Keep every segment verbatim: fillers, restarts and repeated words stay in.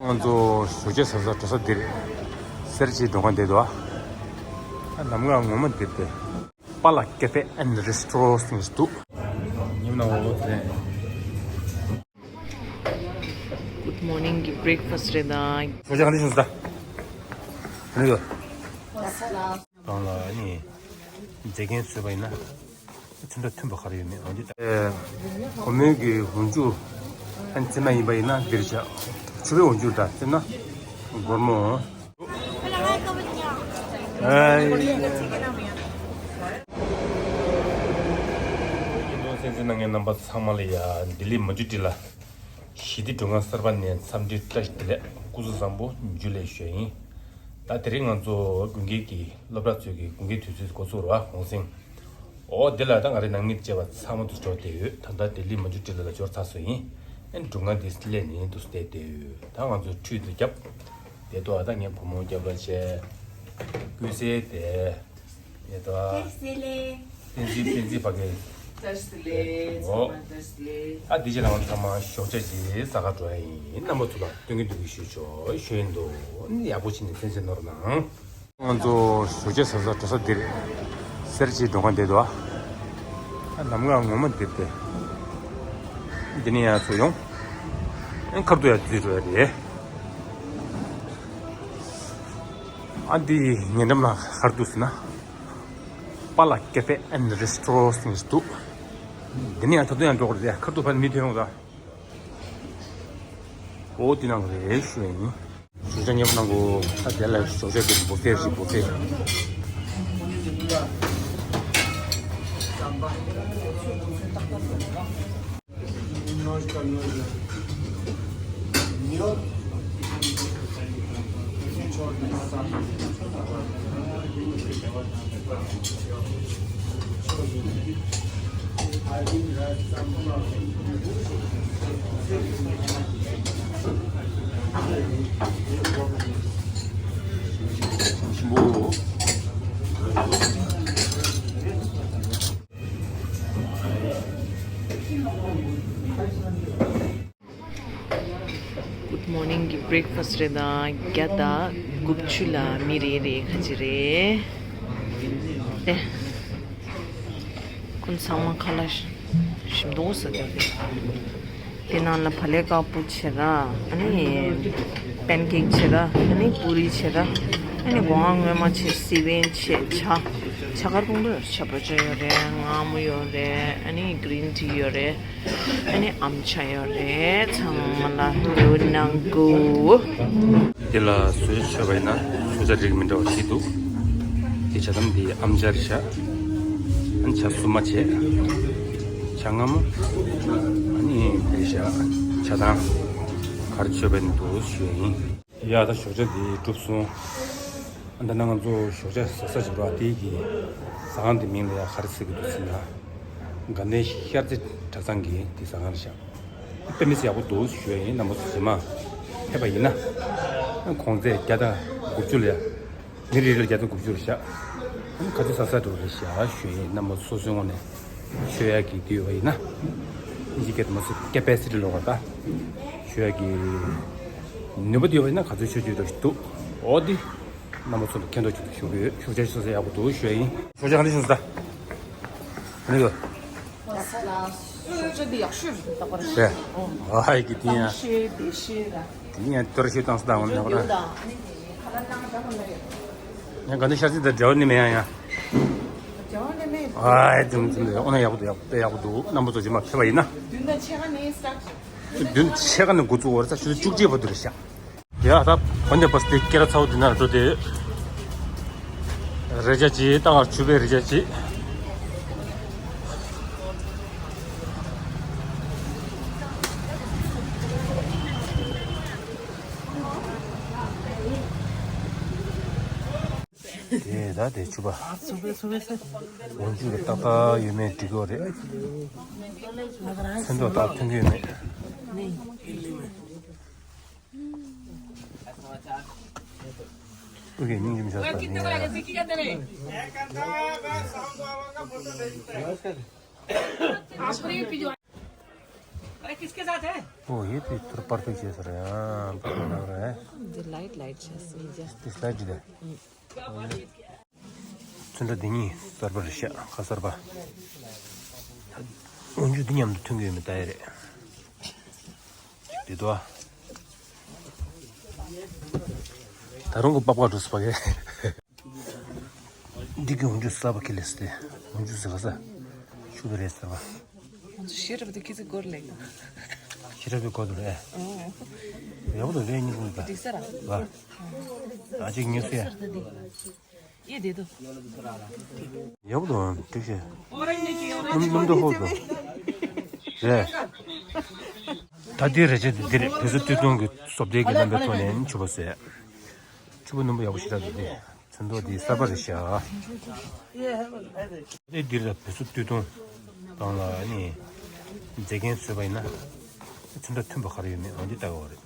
ང་ཚོ་ཞོགས་ཇ་ཟ་ས་འགྲོ་ས་འདིར་སེར་བྱེས་མགྲོན་ཁང་བསྡད་འདུག་ཨ། ལམ་ཁ་ངོ་མ་འདིར་བསྡད། པཱ་ལགས་ཀེ་ཕེ་ཨེན་ཌི་རེ་སི་ཊོ་རན་ཊི་ཟེར་འདུག་ཉིན་ནང་འོ་དེ། Good morning གི་བྷི་རེག་ཕ་སི་རེད་ད། ཞོགས་ཇ་ག་འདྲ་བྱུང་སོང་ད། ག་འདྲ་ཡོད། གང་ལ་ནི་མཛེས་རྒྱན་བཟོས་པ་ཡིན་ན་ཚོན་ཁྲ་མཐུན་པ་ག་རེ་ཡོད་མེད་འོ་འདི་ལྟ། སྒོར་མོའི་གི་འོག་འཇུག་ཨན་རྩི་མ་ཡིན་པ་ཡིན་ན་འདིར་བཞག་ཕྱུ་པའི་འོག་འཇུག་དང་རྩི་ན་སྒོར་མོ། ཨའི། ཡིན་ནོ་གསན་གཟིགས་གནང་མཁན་རྣམ་པ་ཚང་མ་ལ་ཡ་བདེ་ལེགས་མ་འཇུ་བྲིས་ལ། ཞི་བདེ་སྒྲུབ་ཁང་གསར་པ་ནས་འཚམས་འདྲི་བཀྲ་ཤིས་བདེ་ལེགས་སྐུ་གཟུགས་བཟང་པོ་འཇུ་ལེ་ཞུ་ཡ་ཡིན། ད་དེ་རིང་ང་ཚོ་དགུན་ཁའི་གི་སློབ་གྲྭ་ཚོའི་གི་དགུན་ཁའི་དུས་ཚོད་འགོ་ཚུགས་རེད་བ་གུང་སེང་། འོ་དེ་ལ་ད་ང་རའི་ནང་མི་བཅས་པ་ཚང་མ་དུ་འབྱོར་བསྡད་ཡོད། ད་ལྟ་བདེ་ལེགས་མ་འཇུ་བྲིས་ལ་ལ་འབྱོར་ཚར་སོང་ཡིན། ཨེ་སྒྲུབ་ཁང་འདི་སླེབས་ནས་དུ་བསྡད་བསྡད་ཡོད། ད་ང་ཚོ་ཁྲུས་དུ་བརྒྱབ། དེ་ཐོག་ད་ངས་བུ་མོ་རྒྱབ་ལ་བྱས། ཀུན་གསལ་དེ། ཡ་ད། བསྟན་འཛིན་བསྟན་འཛིན་ཕ་གི། བཀྲ་ཤིས་བདེ་ལེགས། ཚང་མ་བཀྲ་ཤིས་བདེ་ལེགས། ཨ་འདི་རྗེས་ལ་ང་ཚང་མ་ཞོགས་ཇ་ཅིག་ཟ་ག་འགྲོ་ཡ་ཡིན། རྣམ་པ་ཚོ་ལ་སྟོན་གྱི་འདུག་གི་ཞུས་ཆོག་ཞུ་ཡིན་འདུག་ཡག་པོ་བྱས་ནས་གསན་གཟིགས་གནང་རོགས་གནང་། ང་ཚོ་ཞོགས་ཇ་ཟ་ས་འགྲོ་ས་འདིར་སེར་བྱེས་མགྲོན་ཁང་བསྡད་འདུག་ཨ་ལམ་ཁ་ངོ་མ་འདིར་བསྡད། འདི་ནས་ཡར་ཚུར་ཡོང་། ཨ་ཁ་ཐུག་ཡར་འཛུལ་འགྲོ་ཡ་རེད། ཨ་འདི་ཉེ་འགྲམ་ལ་ག་རེ་འདུག་ཟེར་ན། པཱ་ལགས་ཀེ་ཕེ་ཨེན་ཌི་རེ་སི་ཊོ་རན་ཊི་ཟེར་འདུག་འདི་ནས་ཡང་ད་དུང་ཡང་འགྲོ་དགོས་རེད། ཁ་ཐུག་ཕར་མི་ཐོན་ཡོང་ད། འོ་འདི་ནང་རེད་ཞུ་ཡ་ཡིན། ཞོགས་ཇ་མཉེས་པོ་གནང་གོ་ད་དེ་ལ་ཞོགས་ཇ་དེ་བུ་ཕེ་རེད་བུ་ཕེ། Good morning གི་བྷི་རེག་ཕ་སི་རེད་ད། བརྒྱ་དང་དགུ་བཅུ་ལ་མི་རེ་རེ་ཁ་ཅིག་རེད། དེ། ཁོང་ཚང་མ་ཁ་ལག་ཞིམ་མདོག་ཟ་རྒྱུ་རེད། དེ་ནང་ལ་བག་ལེབ་དཀར་པོ་བྱེད་ར། ཨ་ནི་པན་ཀེག་བྱེད་ར། ཨ་ནི་པུ་རི་བྱེད་ར། ཨ་ནི་སྒོ་ང་སྔོན་མ་བྱེད། སི་པན་བྱེད། ཇ། ཇ་དཀར་པོ་ཡོད་རེད། ཇ་བོད་ཇ་ཡོད་རེད། མངར་མོ་ཡོད་རེད། ཨ་ནི་གི་རིན་ཊི་ཡོད་རེད། ཨ་ནི་ཨམ་ཆ་ཡོད་རེད། ཚང་མ་ལ་ལོ་ནང་གོ། འདི་ལ་བཟོ་བཅོས་བྱས་པ་ཡིན་ན་བཟོ་བྱ་རིགས་མི་འདྲ་བ་ཞིག་འདུག་དེ་ཇ་དམ་འདི་ཨམ་ཆར་བཞག་ཨ་ནི་ཇ་སུ་མ་བྱས། ཇ་མངར་མོ། ཨ་ནི་འདི་བཞག་ཇ་དང་ག་རེ་བཅོས་པ་ཡིན་འདུག་ཞུ་ཡ་ཡིན། ཡ་ད་ཞོགས་ཇ་འདི་གྲུབ་སོང་། ཨ་ད་ནང་ང་ཚོ་ཞོགས་ཇ་ཟ་ས་ཅིག་རོགས་དེ་གི་ཟ་ཁང་དེ་མིང་ལ་ཡ་ག་རེ་ཟེར་གི་འདུག་ཟེར་ན། དགའ་ལྡན་ཤར་རྩེ་གྲྭ་ཚང་གི་དེ་ཟ་ཁང་རེད་ཤག་དཔེ་མི་སྲིད་ཡག་པོ་འདུག་ཞུ་ཡ་ཡིན། རྣམ་པ་ཚོ་རྗེས་མ་ཕེབས་པ་ཡིན་ན། གོང་ཚད་བརྒྱ་དང་དགུ་བཅུ་ལ་ཡ། མི་རེ་རེ་ལ་བརྒྱ་དང་དགུ་བཅུ་རེད་ཤག་ཨ་ནི་ག་ཚོད་ཟ་ས་འགྲོ་རེད་ཤག་ཞུ་ཡ་ཡིན། རྣམ་པ་སོ་སོའི་ངོས་ནས་མཆོད་ཡ་གི་དུས་ཡོད་པ་ཡིན་ན། ཨིན་ཇི་སྐད་དུ་མ་སུ་ཀེ་པེ་སི་ཊི་ལབ་པ་ད། མཆོད་ཡ་གི་ནུས་པ་དུ་ཡོད་པ་ཡིན་ན་ག་ཚོད་མཆོད་རྒྱུ་འདྲ་ཞིག་འདུག་འོ་འདི། རྣམ་པ་ཚོ་ལ་མཁྱེན་རྟོགས་ཅིག་ཞུ་གི་ཡོད། ཞོགས་ཇ་ཟ་ས་ཡག་པོ་འདུག་ཞུ་ཡ་ཡིན། ཞོགས་ཇ་ག་འདྲ་བྱུང་སོང་ད། ག་འདྲ་འདུག་ཞོགས་ཇ་འདི་ཡག་ཤོས་རེད་ད་པར། རེད། ཨ་ཧའི་གི་དེ་ཡང་། ཤོས་བདེ་ཤོས་ར། དེ་ཡང་སྟོར་ཤོས་བཏང་སོང་ད་འོ་ན་ཡག་པོ་ར། ཡང་ག་འདྲ་ཤར་ཚིག་དང་འབྲེལ་བ་ནི་མེད་ཡང་ཡང་། འབྲེལ་བ་ནི་མེད། ཨ་ཧའི་དེ་མི་ཚིམ་རེད། འོ་ན་ཡག་པོ་འདུག་ཡག་པོ་དཔེ་ཡག་པོ་འདུག་རྣམ་པ་ཚོ་རྗེས་མ་ཕེབས་པ་ཡིན་ན། བདུན་དང་ཕྱེད་ཀ་ནས་སི་ཊར་ཊི། བདུན་ཕྱེད་ཀ་ནས་འགོ་བཙུགས་པ་རེད། ས་ཆུ་ཚོད་བཅུ་གཅིག་བར་དུ་རེད་ཤག་ཡ་ད་བོད་ནས་བར་དེ་སྐད་གྲགས་ཚ་བོ་འདི་ན་འགྲོ་དེ། རེ་ཆ་ཅི་ད་གར་ཆུ་བེ་རེ་ཆ་ཅི། དེ་ད་དེ་ཆུ་བ། འོན་ཆུ་གི་ཏག་ཏག་ཡོད་མེད་འགྲིག་གི་རེད། ཚོན་མདོག་ཏག་ཐོན་གི་ཡོད་མེད། ཨུ་གེ་སྙིང་རྗེ་མི་ཆགས་པ་ནི། ཨོ་ཡེ་དེ་ཐུར་པར་ཕེག་བྱས་ཟེར་ཡ། པར་ཕེག་ནང་རེད། Light, light, just, just. This light there. ཚོན་ཁྲ་འདི་གཉིས་གསར་པ་རེད་ཤག་ཁ་གསར་པ། འོན་ཀྱང་འདི་མཉམ་དུ་མཐུན་གྱི་ཡོད་མེད་ལྟ་ཡ་རེད། འདི་དོ། ད་རུང་གི་པགས་པ་འགྲོ་སོང་པ་གས། འདི་གི་འོན་ཀྱང་གསར་པ་ཁེ་ལས་སྟེ། འོན་ཀྱང་ཟེར་ག་ས། ཤུ་དུ་རེད་གསར་པ། ང་ཚོ་ཤེས་རབ་དེ་ཁྱེད་ཚོའི་སྐོར་ལས། ཤེས་རབ་པའི་སྐོར་དུ་རེད། ཨོ། ཡག་པོ་འདུག་རེད་གཉིས་ཀུན་ད། འགྲིག་ས་ར། ལ། ཨ་ཅིག་ཉོས་སོ་ཡ། ཡེ་དེ་དོ། ཡག་པོ་འདུག་འགྲིག་ཤེས། སྣུམ་སྣུམ་དུ་ཧོ་དུ། རེད། ད་ལྟའི་རེ་ཆེ་དེ་འདི་རེད། བོད་བཟོ་སྟོད་ཐུང་གི་བཟོ་ལྟའི་གི་རྣམ་པའི་ཐོག་ནས་ཕྱུ་པ་བཟོས། ཕྱུ་པ་སྣུམ་པོ་ཡག་པོ་ཞེ་དྲག་འདུག་སྟེ། ཚོན་མདོག་འདི་གསར་པ་རེད་ཤག་དེ་འདིར་ལ་བོད་བཟོ་སྟོད་ཐུང་སྒང་ལ་ནི་མཛེས་རྒྱན་བཟོས་པ་ཡིན་ན་ཚོན་ཁྲ་མཐུན་པ་ག་རེ་ཡོད་མེད་འོ་འདི་ལྟ་དགོས་རེད།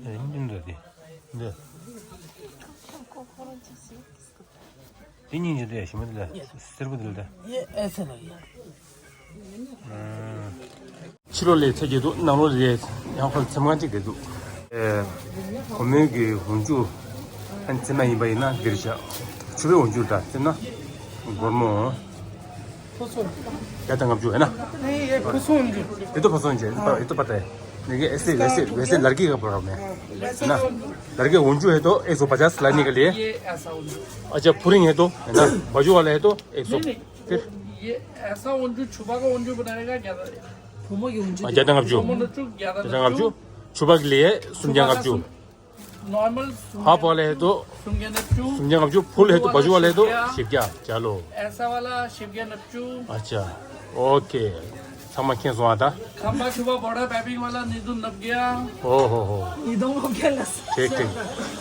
ཨེ་འདི་འདྲ་འདི་འདི། དེ་གཉིས་ཀྱི་དེ་ཞིམ་པོ་དེ་ལ་སེར་པོ་དེ་ལ་དེ། ཕྱི་ལོགས་ལས་ཚད་ཀྱི་འདུག་ནང་ལོགས་ལས་ཡང་ཁོ་ཚེམ་ཁང་གཅིག་དེ་འདུག་ཨེ། སྒོར་མོའི་གི་འོག་འཇུག་ཨན་ཚེམ་མ་ཡིན་པ་ཡིན་ན་འདིར་བཞག་ཕྱུ་པའི་འོག་འཇུག་དང་ཚེམ་ན་སྒོར་མོ་བརྒྱ་དང་ལྔ་བཅུ་ཡིན་ན། དེ་ཚོ་ཕ་སོང་བྱས་དེ་ཚོ་ཕ་སོང་བྱས་དེ་ཚོ་ཕ་སོང་བྱས། देखिए, ऐसे, वैसे, वैसे लड़के का प्रॉब्लम है, है ना? लड़के ओंजू है तो एक सौ पचास लाने के लिए। अच्छा, पुरिंग है तो, है ना? बाजू वाला है तो एक सौ। फिर? ये ऐसा ओंजू, छुपा का ओंजू बनाएगा, ज्यादा। हाँ, ज्यादा नपचू। ज्यादा नपचू। छुपा के लिए सुमजा नपचू। नॉर्मल हाफ वाला है तो सुमजा नपचू। फुल है तो बाजू वाला है तो शिवजा। चलो। ऐसा वाला शिवजा नपचू। अच्छा। ओके। ཚང་མ་མཁྱེན་སོང་ཨ་ད། ཁམ་པ་ཆུ་བ་བོ་ཌར་པེ་པིང་ཝ་ལ་ནི་དུ་ནབ་ག་ཨོ་ཧོ་ཧོ། ཉི་དོང་བོ་ཁྱེད་ལ། ཁྱེད་ཁྱེད།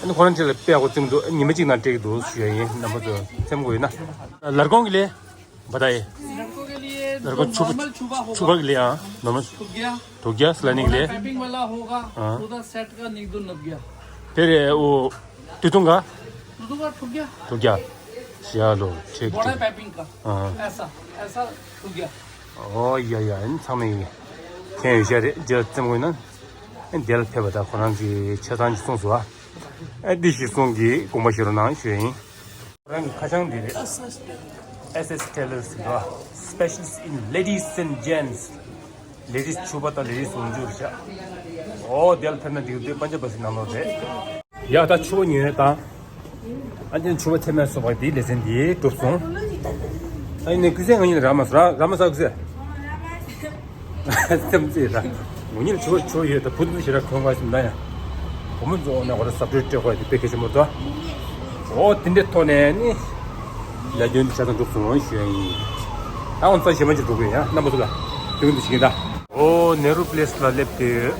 ཨ་ནི་ཁོ་རང་ཅི་ལ་དཔེ་ཡག་པོ་བཙིམ་འདུག་ཉི་མ་གཅིག་ནང་སྤྲད་ཀྱི་འདུག་ཞུ་ཡ་ཡིན། རྣམ་པ་ཚོ་འཚེམ་དགོས་ཡོད་ན། ལར་ཀོང་གི་ལས། बताइए। लड़कों के लिए लड़कों छुप- नॉर्मल छुपा होगा। छुपा के लिए, हाँ, नॉर्मल। छुप गया। छुप गया, सिलाने के लिए। पाइपिंग वाला होगा। हाँ। पूरा सेट का निगदुन नब गया। फिर वो तुतुंगा। तुतुंगा छुप गया। छुप गया। चलो, ठीक, बड़ा ठीक। पाइपिंग का। हाँ। ऐसा, ऐसा छुप गया। ཨོ་ཡ་ཡ། ཨན་ཚང་མས་མཁྱེན་ཡོད་ཤ་རེད། རྒྱ་བཙེམ་དགོས་ན་ཨན་དེ་ལ་ཕེབས་པ་ད་ཁོ་རང་གི་ཆ་ཚང་གི་གསུངས་སོ། ཨ་འདི་ཞིག་གསུང་གི་དགོངས་པ་བཞེས་རོགས་གནང་ཞུ་ཡ་ཡིན། ཁོ་རང་གི་ཁ་བྱང་འདི་རེད། S S Tailors འདུག Specialist in ladies and gents. Ladies ཕྱུ་པ་དང་ladies འོག་འཇུག་རེད་ཤག་ཨོ་དེ་ལ་ཕེབས་ན་འགྲིག་འདུག་པན་ཇབ་པ་སི་ནང་ལོགས་རེད། ཡ་ད་ཕྱུ་པ་ཉོས་དང་། ཨ་ནི་ཕྱུ་པ་ཚེ་མས་སོགས་པ་འདིའི་ལེ་ཚན་འདི་གྲུབ་སོང་། ཨ་ནི་ཀུ་སེ་ང་གཉིས་ལ་ར་མ་ཟ་ར་མ་ཟ་ཀུ་སེ། སེམས་ཅན་ར། ངོ་གཉིས་ལ་ཕྱུ་པ་ཕྱུ་པ་ཡོད་ད་བུ་དེ་ཞེ་དྲག་གོན་དགོས་ཟིན་ད་ཡ། བུ་མོ་ཚོ་ནས་ཁོ་ར་སབ་ཏྲེ་སྤྲད་དགོས་དེ་དཔེ་གལ་ཆེན་པོ་འདུག་ཨོ་དེ་འདྲའི་ཐོག་ནས་ནི། ལས་དོན་འདི་ཆ་ཚང་འགྲུབ་སོང་ཞུ་ཡ་ཡིན། ད་འོང་ས་གཞན་མ་ཅིག་འགྲོ་གི་ཡིན་ཡ་རྣམ་པ་ཚོ་ལ་སྟོན་གྱི་འདུག་ཞིག་ཡིན་ད། ཨོ་ནེ་རུ་པི་ལེ་སི་ལ་སླེབས་དུས།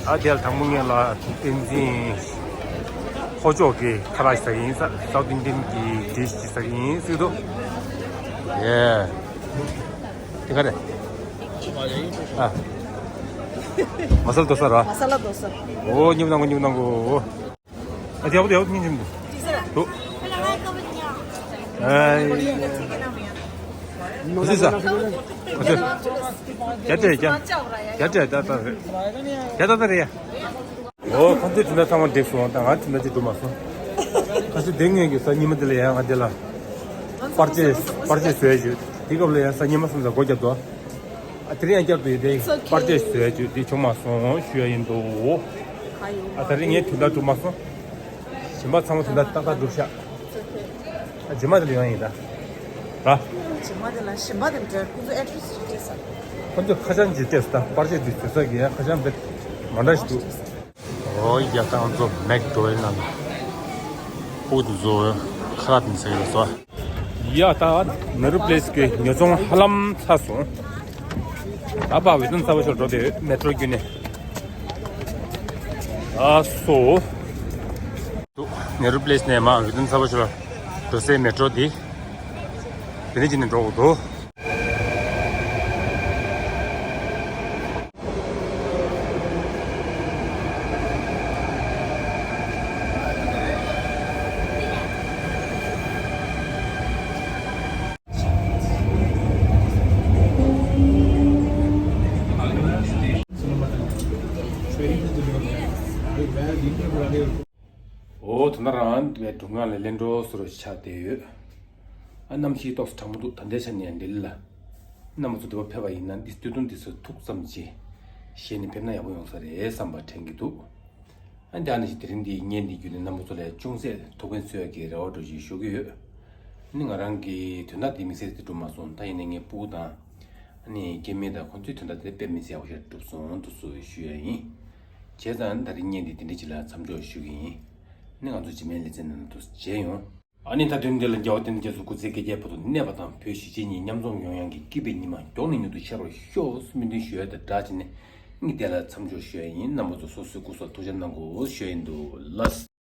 ཨ་དེ་ལ་དང་པོ་ངེད་ལ་བསྟན་འཛིན་ཧོ་ཅོག་གི་ཁ་ལག་ཞིག་ཟ་གི་ཡིན་ས་སའུ་ཐི་ཨིན་ཌི་ཡན་གྱི་ཌི་ཤི་ཞིག་ཟ་གི་ཡིན་ཟེར་གི་འདུག་ཡེ། དེ་ག་རེད། ཨ། མ་ས་ལ་དོ་ས་ར། མ་ས་ལ་དོ་ས། ཨོ་སྙེབ་གནང་གོ་སྙེབ་གནང་གོ་ཨ་དེ་ཡག་པོ་དེ་ཡག་པོ་སྙིང་རྗེ་མི་འདུག་དུ། ཨེ། ཁོ་ཚོས་ས། ཁོ་ཚོས། རྒྱ་སྤྲད་རྒྱ། རྒྱ་སྤྲད་ད་ད་རེད། རྒྱ་ད་ད་རེད་ཡ། ཨོ་ཁོ་ཚོས་དེ་འདྲ་ཚང་མ་འགྲིག་སོང་ད་ང་དེ་འདྲ་ཅིག་འགྲུབ་མ་སོང་། ཁ་སང་དེ་སྔོན་གྱི་གཟའ་ཉི་མ་དེ་ལ་ཡང་ང་དེ་ལ། པར་ཆས་པར་ཆས་བཟོས་ཡོད་དེ་སྐབས་ལ་ཡང་གཟའ་ཉི་མ་སོང་ཙང་སྒོ་བརྒྱབ་འདུག་ཨ་དེ་རིང་ཡང་བསྐྱར་དུ་ཡོད་དེ། It's okay. པར་ཆས་བཟོས་ཡོད་དེ་བྱུང་མ་སོང་ཞུ་ཡ་ཡིན་འདུག་ཨ་ད་རིང་ངས་དོན་དག་འགྲུབ་མ་སོང་། གཞན་པ་ཚང་མ་དོན་དག་ཏག་ཏག་འགྲུབ་ཤག་ཨ་རྗེས་མ་དེ་ལ་ཡོང་ཡིན་ད། ར། རྗེས་མ་དེ་ལ་གཞན་པ་དེ་འདྲ་ཁོ་ཚོ་ཨེ་ཌི་རེ་སི་ཞིག་སྤྲད་ས། ཁོ་ཚོས་ཁ་བྱང་ཅིག་སྤྲད་སོང་ད་པར་ཆས་འདི་བཟོ་ས་གི་ཡང་ཁ་བྱང་དཔེ་མ་འདྲ་ཞིག་འདུག་ཨོ་ཡ་ད་ང་ཚོ་མེག་ཌོ་ཝེལ་ནང་ལ་ཕྲུ་གུ་དེ་ཚོ་ཁ་ལག་དེ་ཟ་གི་རེད་སོ། ཡ་ད་ནེ་རུ་པི་ལེ་སི་གི་ཉོ་ཚོང་ཧ་ལམ་ཚར་སོང་། ད་ཕར་ཝི་ཏན་ཚ་བོ་ཤོར་འགྲོ་དེ་མེ་ཊོ་བརྒྱུད་ནས། ཨ་སོ། ནེ་རུ་པི་ལེ་སི་ནས་མར་ཝི་ཏན་ཚ་བོ་ཤོར་འགྲོ་སའི་མེ་ཊོ་དེ། དེ་ནས་ཅི་ནས་འགྲོ་དགོས་འདུག་ད་རང་བའི་སྒྲུབ་ངག་ལས་ལེན་འགྲོ་སོ་རུ་ཆགས་བསྡད་ཡོད། ཨ་གནམ་གཤིས་ཏོག་ཙམ་གྲང་མོ་འདུག་ད་ལྟའི་ཆ་ནས་འདི་ལ། རྣམ་པ་ཚོ་འདི་བ་ཕེབས་པ་ཡིན་ན་འདི་སྟོད་ཐུང་འདི་ཚོ་ཐུག་ཙམ་གྱིས། གཞན་ནས་ཕེབས་ན་ཡག་པོ་ཡོང་ས་རེད་བསམ་པ་དྲན་གྱི་འདུག་ཨ་འདི་ཨ་ནི་ཞིག་དེ་རིང་འདིའི་བརྙན་འདི་བརྒྱུད་ནས་རྣམ་པ་ཚོ་ལ་ཅུང་ཟད་ཐུགས་ཕན་གསོས་ཡག་གི་རེ་བ་འདྲ་ཞིག་ཞུ་གི་ཡོད། ནི་ང་རང་གི་དོན་དག་འདི་དམིགས་བསལ་དེ་གྲུབ་མ་སོང་། ད་ཡིན་ནའི་ངའི་སྤུ་གུ་དང་། ཨ་ནི་སྐྱེ་དམན་དང་ཁོང་ཚོའི་དོན་དག་དེ་དཔེ་མི་སྲིད་ཡག་པོ་ཞིག་གྲུབ་སོང་འདུག་སེ་ཞུ་ཡ་ཡིན། བྱས་ཙང་ད་རིང་བརྙན་འདི་འདི་འདྲ་ཅིག་ལ་མཚམས་འཇོག་ཞུ་གི་ཡིན། ནི་ང་ཚོ་རྗེས་མའི་ལེ་ཚན་ནང་དུ་མཇལ་ཡོང་། ཨ་ནི་ད་དོན་འདི་ལ་རྒྱལ་བ་བསྟན་འཛིན་རྒྱ་མཚོ་སྐུ་ཚེ་བསྐལ་བརྒྱའི་བར་དུ་གནས་པ་དང་བོད་གཞིས་བྱེས་གཉིས་མཉམ་འཛོམས་ཡོང་ཡག་གི་སྐྱིད་པའི་ཉི་མ་མགྱོགས་ནས་མྱུར་དུ་ཤར་བར་ཤོག་ཟེར་སྨོན་འདུན་ཞུ་ཡ་དང་སྦྲགས་བྱས་ནས། ངས་འདི་ལ་མཚམས་འཇོག་ཞུ་ཡ་ཡིན། རྣམ་པ་ཚོ་སོ་སོའི་སྐུ་གཟུགས་ལ་ཐུགས་ཅག་གནང་དགོས་ཞུ་ཡ་ཡིན། འདུག་ལགས།